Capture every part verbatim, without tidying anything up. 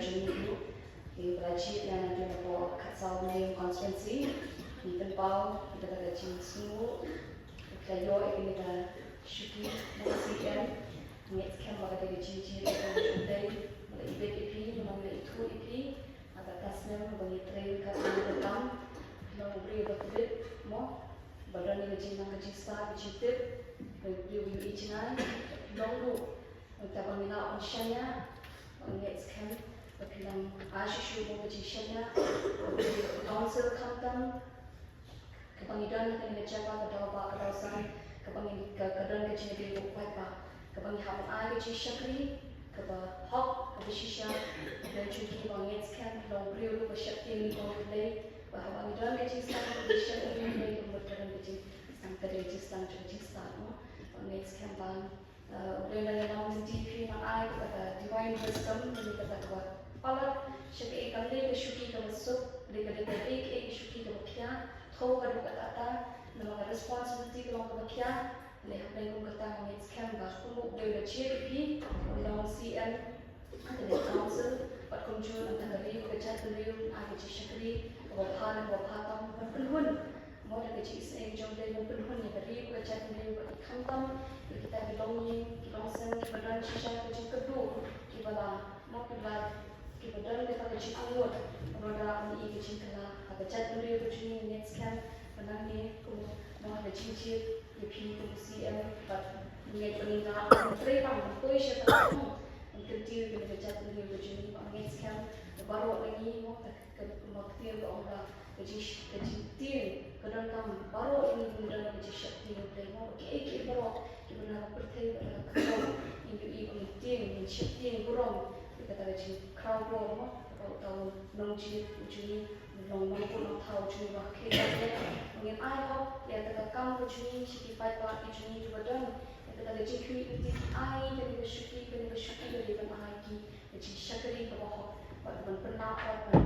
jong ngi ruh, ïa ba la jied ïa na dei na ka khatsaw Mylliem constituency, ngi pynpaw ïa kata ka jingsngewnguh ba phi la ïoh ïa kane ka shuki na ka C M. Ngi ngeit skhem ba ka dei ka jingjied kaba jylliew, ba la ibit ïa phi, namar la ithuh ïa phi ha kata ka snem ba ngi trei ryngkat bad ka kam. Phi long u briew ba tbit mo, ba don ïa ka jingnang ka jingstad ka jingtip, ba u briew ba ïohi jngai. Phi long ruh Nangta ba ngi lah ban shaniah, ba ngi ngeit skhem ba phi nang ai shuh shuh ka jingshaniah. Council khamtam, kaba ngi don ha kane ka jaka ka daw ba ka daw san, kaba ngi ka, ka don ka jingïadei bad paidbah, kaba ngi hap ban ai ka jingshakri kaba hok, kaba shisha. Ka don jong ki ba ngi ngeit skhem phi long briew ruh ba sheptieng ïa ka ri Blei, ba haba ngi don ka jingsneng ka jingshakri ïa ka ri Blei, ka mut ka don ka jingsneng, ka don ka jingsneng jong ka jingstad mo. Ba ngi ngeit skhem ba Uh, u Blei u la ïalam lynti ïa phi, nang ai kata ka divine wisdom, kata kaba palat sha kaei kam dei ka shuki kaba suk, dei ka, dei kaei kaei ka shuki kaba khia. Thaw ka dei kata kata, namar ka responsibility ka long kaba khia. Lehse hapdeng kum kata ngi ngeit skhem ba kum u Blei u la jied ïa phi, u long C M, ha kane ka council, bad kumjuh nangta ka ri bad ka jaitbynriew, ai ka jingshakri kaba bha ne kaba bha tam, ban pynhun mo da ka jingisynei jong U Blei, ban pynhun ïa ka ri bad ka jaitbynriew, bad khamtam ïa kita ki longïing ki longsem kiba don shisha ka jingkyrduh, kiba la mo, kiba la, kiba don kata ka jingangnud, ba la ïoh ïa ka jingkylla ha ka jaitbynriew ka jong ngi. Ngi ngeit skhem ba nangne kum mo ha ka jingjied ïa phi kum u C M, bad ngi ngeit ba ngin lah ban trei, ban poi sha ka thong, ban kyntiew ïa ka jaitbynriew ka jong ngi. Ba ngi ngeit skhem ba baroh na ngi mo, ka, ka, kumba ka ktien ka ong ba ka jing, ka jingtieng ka donkam baroh na ngi ban don ka jingsheptieng ïa U Blei mo. Kiei kiei baroh kiba na ka pyrthei, kata ka khyndew, ngin ïohi ba ngin tieng, ngin sheptieng burom ïa kata ka jingkhraw kloi mo, kaba uta u nongjied u jong ngi, u long nongbuh nongthaw u jong ngi, ba khie ba ngin ai hok ïa kata ka kam ka jong ngi sha ki paidbah ki jong ngi kiba don ïa kata ka jingkhmih lynti, ki ai kane ka shuki, kane ka shuki ka dei ban ai ki ka jingshakri kaba hok, bad ban pynlap, bad ban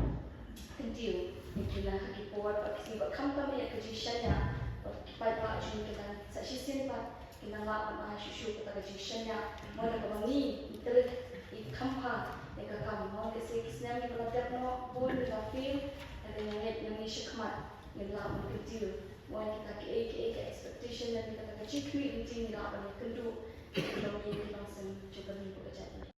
kyntiew ïa ki na ha ki por bad ki sngi, bad khamtam ïa ka jingshaniah, bad ki paidbah jong ngi ki nang sa shisien bad ki nang lah ban ai shuh shuh kata ka jingshaniah, mo, da kaba ngi, ngi trei, ngi kham bha ïa ka kam, mo. Lehse ki snem kiba la dep noh bun ngi la fail, hynrei nga ngeit nangne shakhmat ngin lah ban kyntiew, mo, ïa kita kiei kiei ki expectation lane kata ka jingkhmih lynti, ngi lah ban ïakynduh ïa ki longïing ki longsem jong ka ri bad ka jaitbynriew.